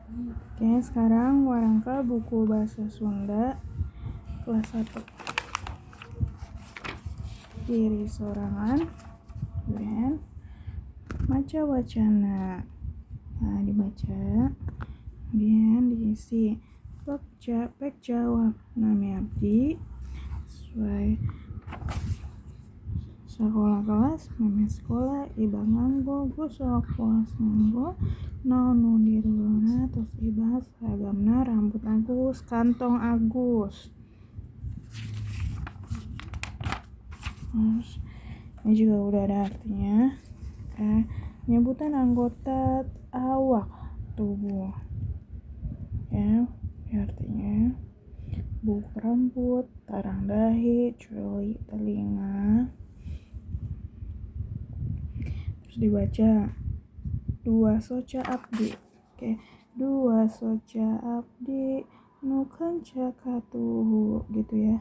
Oke, sekarang warangka buku bahasa Sunda kelas 1. Diri sorangan, kemudian maca wacana. Nah, dibaca, kemudian diisi pek jawab nami abdi sesuai sekolah kelas meme sekolah iba nganggo gosok puas nganggo naon nu diruluna terus iba seragamna rambut Agus kantong Agus. Terus ini juga udah ada artinya. Penyebutan anggota awak tubuh ya, artinya buk rambut, tarang dahi, culi telinga. Terus dibaca dua soca abdi. Oke, dua soca abdi nu kenca katuhu gitu ya.